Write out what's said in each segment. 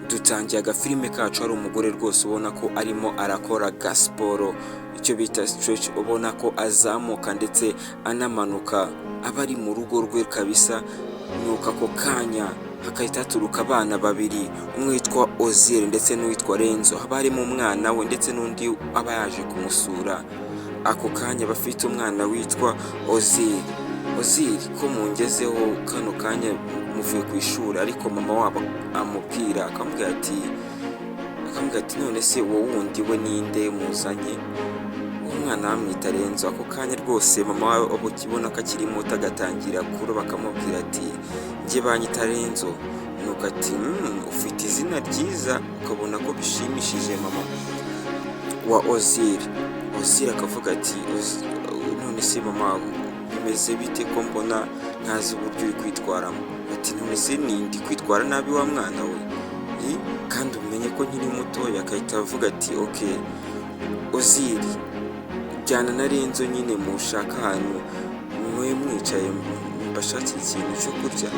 Dutangiye agafilime kacu hari umugore rwose ubona ko arimo arakora gasiporo, icyo bita stretch, ubona ko azamuka ndetse anamanuka, aba ari mu rugo rwe kabisa. Nuko ako kanya hakahita haturuka abana babiri, umwe witwa Ozil ndetse n'uwitwa Renzo. Haba harimo umwana we ndetse n'undi aba yaje kumusura. Ako kanya bafite umwana witwa Ozil. "Ozil, ko mungezeho kano kanya muvuye ku ishuri?" Ariko mama wabo amubwira akamubwira ati: "None se uwo wundi we ninde muzanye?" Uwo mwana bamwita Renzo. Ako kanya rwose mama wabo ukibona ko akiri muto agatangira kuroba, akamubwira ati: "Njye banyita Renzo." Nuko ati: "Ufite izina ryiza." Ukabona ko bishimishije mama wa Ozil. Ozil akavuga ati: "None se mama, bimeze bite ko mbona ntazi uburyo uri kwitwaramo?" Ati: "None se ndi kwitwara nabi wa mwana we? Kandi umenye ko nkiri mutoya." Agahita avuga ati: "Ok Ozil, jyana na Renzo nyine, mushaka ahantu mwe mwicaye mbashakira ikintu cyo kurya.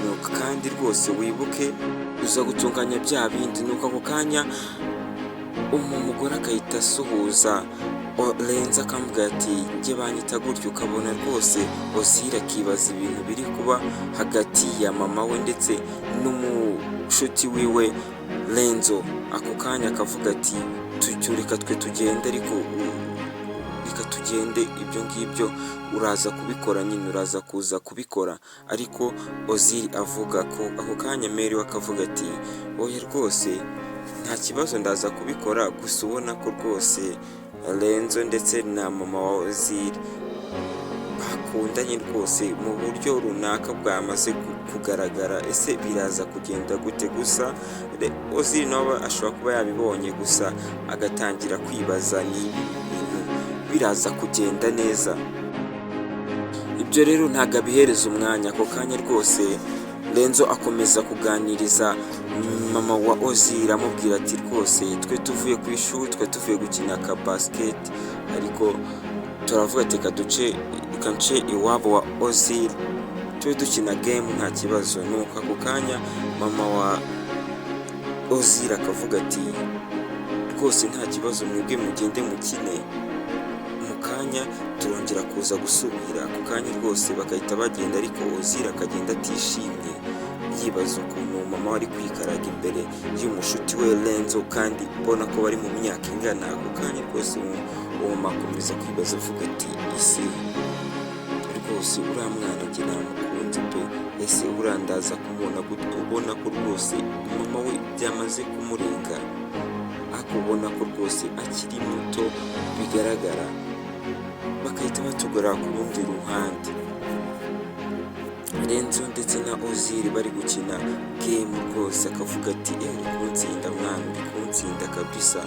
Nuko kandi rwose wibuke uza gutunganya bya bindi." Nuko ako kanya umugore agahita asuhuza Renzo, akamubwira ati: "Njye banyita gutyo." Ukabona rwose Ozil akibaza ibintu biri kuba hagati ya mama we ndetse n'umushuti wiwe Renzo. Ako kanya akavuga ati: "Reka twe tugende, ariko reka tugende, ibyo ngibyo uraza kubikora nyine, uraza kuza kubikora." Ariko Ozil avuga ko ako kanya Mary we akavuga ati: "Oya rwose, nta kibazo, ndaza kubikora." Gusa ubona ko rwose Renzo ndetse na mama wa Ozil bakundanye rwose mu buryo runaka bwamaze kugaragara. Ese biraza kugenda gute? Gusa Ozil nawe ashobora kuba yabibonye, gusa agatangira kwibaza niba ibi bintu biraza kugenda neza. Ibyo rero ntabwo abihereza umwanya. Ako kanya rwose Renzo akomeza kuganiriza mama wa Ozil, amubwira ati: "Rwose twe tuvuye ku ishuri, twe tuvuye gukina ka basket, ariko turavuga ati reka duce, reka nce iwabo wa Ozil tube dukina game, nta kibazo." Nuko ako kanya mama wa Ozil akavuga ati: "Rwose nta kibazo, mwebwe mugende mukine, mu kanya turongera kuza gusubira." Ako kanya rwose bagahita bagenda, ariko Ozil akagenda atishimye, yibaza ukuntu mama we ari kwikaraga imbere y'umushuti we Renzo, kandi ubona ko bari mu myaka ingana. Ako kanya rwose uwo mama akomeza kwibaza, avuga ati: "Ese rwose uriya mwana njye namukunze pe, ese urandaza kumubona gute?" Ubona ko rwose mama we byamaze kumurenga, ariko ubona ko rwose akiri muto bigaragara. Bagahita batugara ku rundi ruhande, Renzo ndetse na Ozil bari gukina game. Rwose akavuga ati: "Eh, uri kuntsinda mwana, uri kuntsinda kabisa."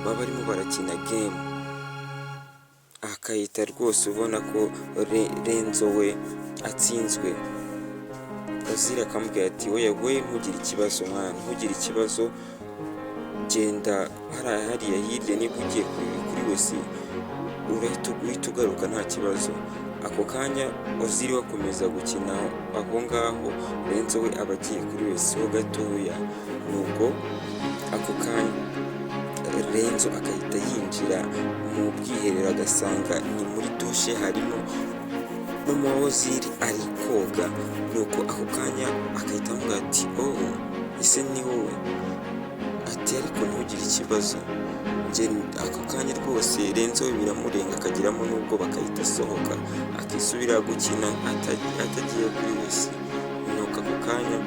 Baba barimo barakina game, akahita rwose ubona ko Renzo we atsinzwe. Ozil akamubwira ati: "Oya we, ntugire ikibazo mwana, ntugire ikibazo, genda hariya hirya, niba ugiye kuri WC urahita uhita ugaruka, nta kibazo." Ako kanya Ozil we akomeza gukina aho ngaho, Renzo we aba agiye kuri WC ho gatoya. Nuko ako kanya Renzo agahita yinjira mu bwiherero, agasanga ni muri dushe, harimo mama wa Ozil ari koga. Nuko ako kanya agahita amubwira ati: "Oh, ese ni wowe?" Ati: "Ariko ntugire ikibazo njye." Ako kanya rwose Renzo we biramurenga, akagiramo n'ubwoba, agahita asohoka akisubira gukina atagiye kuri WC. Nuko ako kanya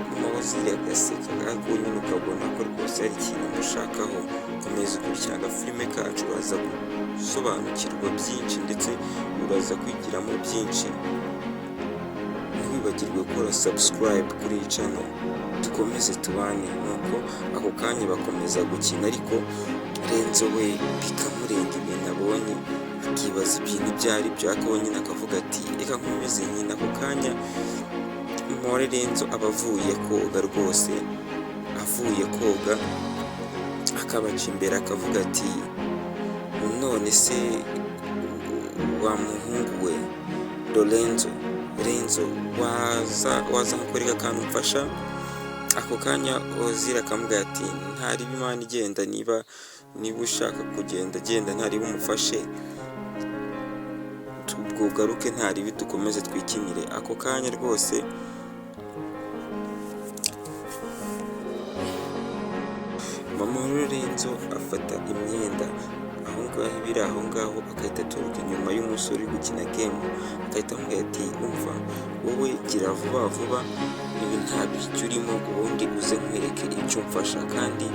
mama wa Ozil agaseka, ariko nyine ukabona ko rwose hari ikintu amushakaho. Komeza ukurikirana agafilime kacu, uraza gusobanukirwa byinshi ndetse uraza kwigiramo byinshi. Ntiwibagirwe gukora subscribe kuri iyi channel, dukomeze tubane. Nuko ako kanya bakomeza gukina, ariko Renzo we bikamurenga ibintu abonye, akibaza ibintu ibyo ari byo, ariko we nyine akavuga ati: "Reka nkomeze nyine." Ako kanya Mpore Renzo aba avuye koga rwose, avuye koga akabaca imbere, akavuga ati: "None se wa muhungu we Lorenzo, Renzo, waza, waza nkakwereka akantu mfasha?" Ako kanya Ozil akamubwira ati ntariba Imana igenda, niba ushaka kugenda genda, ntariba umufashe ubwo ugaruke, ntaribi dukomeze twikinire. Ako kanya rwose mama Lorenzo afata imyenda aho ngaho ibiri aho ngaho, agahita aturuka inyuma y'umusore uri gukina game, agahita amubwira ati umva wowe gira vuba vuba, ibi ntabyo urimo, ubundi uze nkwereke icyo umfasha kandi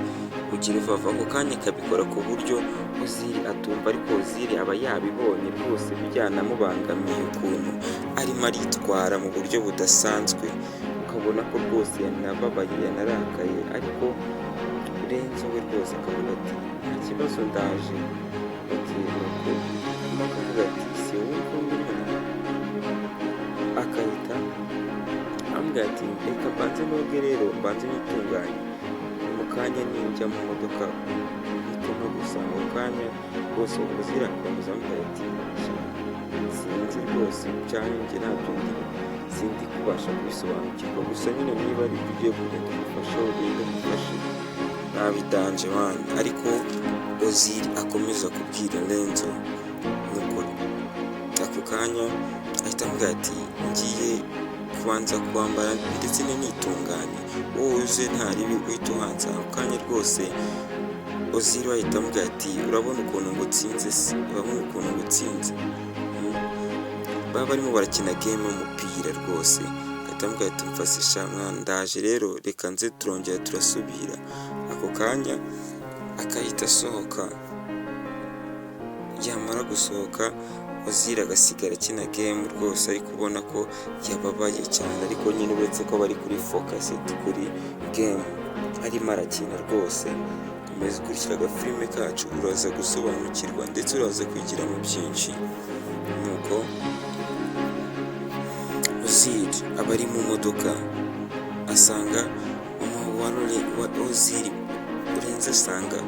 ugire vuba vuba. Ako kanya akabikora ku buryo Ozil atumva, ariko Ozil aba yabibonye rwose byanamubangamiye ukuntu arimo aritwara mu buryo budasanzwe, ukabona ko rwose yanababaye yanarakaye, ariko Renzo we rwose akavuga ati nta kibazo ndaje. Ati nuko mama akavuga ati si wowe ukunda umwana, akahita amubwira ati reka mbanze noge rero, mbanze nitunganye, mu kanya ninjya mu modoka mpite mpagusanga. Ako kanya rwose Ozil akomeza amubwira ati sinzi rwose cyane njye ntabyo ndi, sindi kubasha kubisobanukirwa, gusa nyine niba ari ibyo ugiye kugenda umufashe, ugende umufashe ntabidanje mani. Ariko Ozil akomeza kubwira Renzo, nuko ako kanya ahita amubwira ati ngiye kubanza kwambara ndetse nitunganye, wowe uze ntaribi uhita uhanza. Ako kanya rwose Ozil ahita amubwira ati urabona ukuntu ngutsinze se, urabona ukuntu ngutsinze. Baba barimo barakina game y'umupira rwose, agahita amubwira ati mfashe sha mwana ndaje rero, reka nze turongera turasubira. Ako kanya akahita asohoka, yamara gusohoka Ozil agasigara akina game rwose, ariko ubona ko yababaye cyane, ariko nyine uretse ko bari kuri focus kuri game arimo arakina rwose. Komeza ukurikira agafilime kacu uraza gusobanukirwa ndetse uraza kwigiramo byinshi. Nuko Ozil aba ari mu modoka asanga mama wa Ozil, Renzo asanga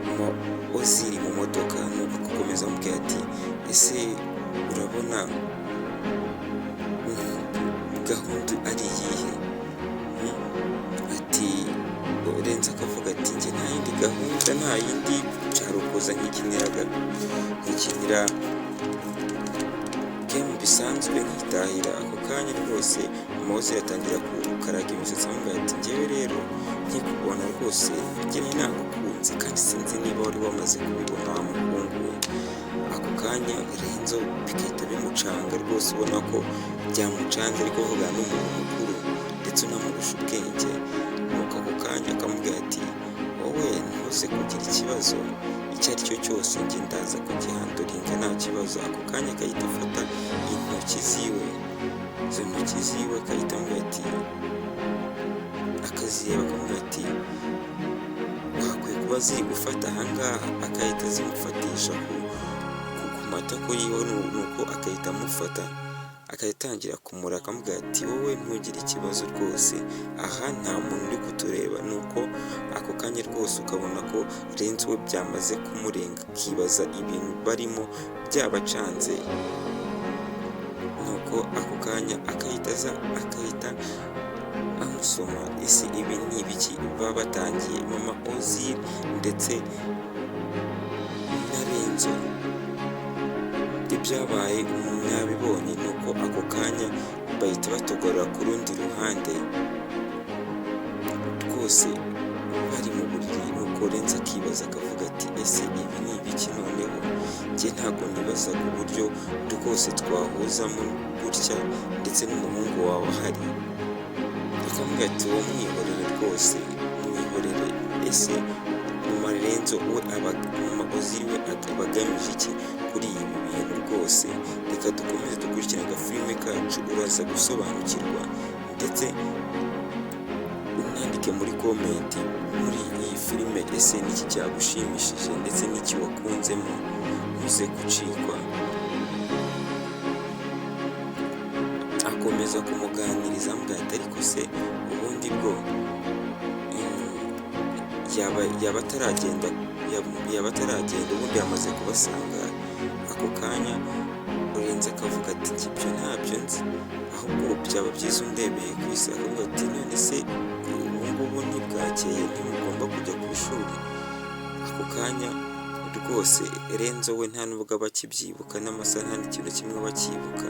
mama Ozil mu modoka, nuko agakomeza amubwira ati ese urabona gahunda ari iyihe? Ati Renzo akavuga ati njye nta yindi gahunda, nta yindi, cyari ukuza nkikinira game bisanzwe nkitahira. Ako kanya rwose mama Ozil atangira gukaraga imisatsi amubwira ati njyewe rero nkikubona rwose njye nagukunze kandi sinzi niba wari wamaze kubibona wa muhungu we. Ako kanya Renzo bigahita bimucanga rwose, ubona ko byamucanze ariko avugana n'umuntu mukuru ndetse unamurusha ubwenge. Nuko ako kanya akamubwira ati wowe ntuze kugira ikibazo icyo ari cyo cyose, njye ndaza kugihanduringa nta kibazo. Ako kanya agahita afata intoki ziwe, izo ntoki ziwe agahita amubwira ati, akazireba akamubwira ati wakwiye kuba ziri gufata ahangaha, agahita azimufatisha ku matako yiwe, nuko agahita amufata agahita atangira kumura akamubwira ati wowe ntugire ikibazo rwose, aha nta muntu uri kutureba. Nuko ako kanya rwose ukabona ko Renzo we byamaze kumurenga, akibaza ibintu barimo byabacanze. Nuko ako kanya agahita aza agahita amusoma, ese ibi ni ibiki baba batangiye? Mama Ozil ndetse na Renzo ibyabaye mwabibonye. Nuko ako kanya bahita batugorora ku rundi ruhande rwose bari mu buriri. Nuko Renzo akibaza akavuga ati ese ibi ni ibiki noneho? Njye ntabwo nibazaga uburyo rwose twahuzamo gutya ndetse n'umuhungu wawe ahari. Akamubwira ati wowe mwihorere rwose, mwihorere. Ese mama Renzo we aba mama Ozil we aba agamije iki kuri ibi bintu rwose? Reka dukomeze dukurikirane agafilime kacu, uraza gusobanukirwa ndetse unandike muri comment muri iyi filime ese niki cyagushimishije ndetse n'iki wakunzemo, ntuze gucikwa. Akomeza kumuganiriza amubwira ati ariko se ubundi bwo yaba ataragenda, yaba ataragenda ubundi yamaze kubasanga. Ako kanya Lorenzo akavuga ati njye ibyo ntabyo nzi, ahubwo byaba byiza undebeye ku isi. Akavuga ati none se ubu ngubu ngubu ntibwakeye, ntimugomba kujya ku ishuri?" Ako kanya rwose Renzo we nta nubwo aba akibyibuka, n'amasaha nta n'ikintu na kimwe aba akibuka.